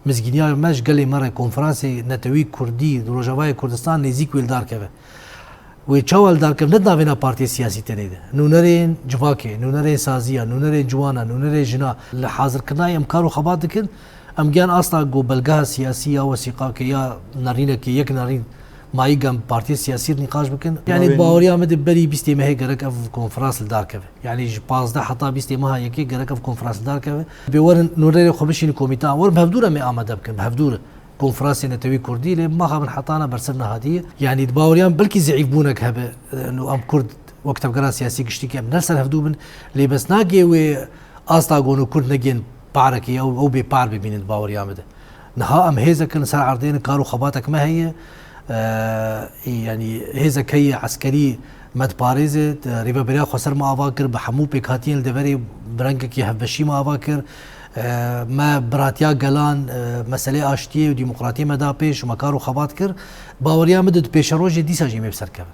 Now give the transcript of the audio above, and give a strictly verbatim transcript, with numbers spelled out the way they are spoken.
Mizgîniya me ji gelê me re konferansê netewî kurdî di Rojavayê Kurdistan nêzîk wê li dar keve. Wê çawa li dar keve? Ne di navêna partiyê siyasî tenê de. Nûnerên civakê, nûnerên saziya, nûnerên ciwana, nûnerên jina li hazirkirinayê em kar û xebat dikin. Em giyan asta ku belgeha siyasî ya wesîqakê ya nerînekê yek nerîn mayî gem partiyê siyasî nîqaş bikin. Yani baweriya me de berî bîstê mehê gerek ev konferans li dar keve. Yani ji pazdeh heta bîstê meha yekê gerek ev konferans li dar keve. Bê werin nûnerê xwe bişînin komîtan. Werin bi hevdû re me amade bikin, bi hevdû re. Konferansê Netewî Kurdî lê maxabin hetana bersiv nehatiye. Yani di baweriyan belkî zeîfbûnek hebe, e, no em Kurd wek tevgera siyasî giştî ke em ne ser hevdû bin. Lê bes nagê wê asta gono Kurd negên parekê ew, ew bê par bibînin di baweriya me de. Niha em hêzek in ser erdê ne kar û xebatek me heye. E, yani hêzek heye eskerî me diparêze, rêveberiya xweser me ava kir, bi hemû pêkhatiyên li deverê bi rengekî hevbeşî me ava kir. E, me biratiya gelan, e, meselê aştiyê û demokratiyê me da pêş û me kar û xebat kir. Baweriya min di pêşerojê dîsa jî em ê bi ser kevin.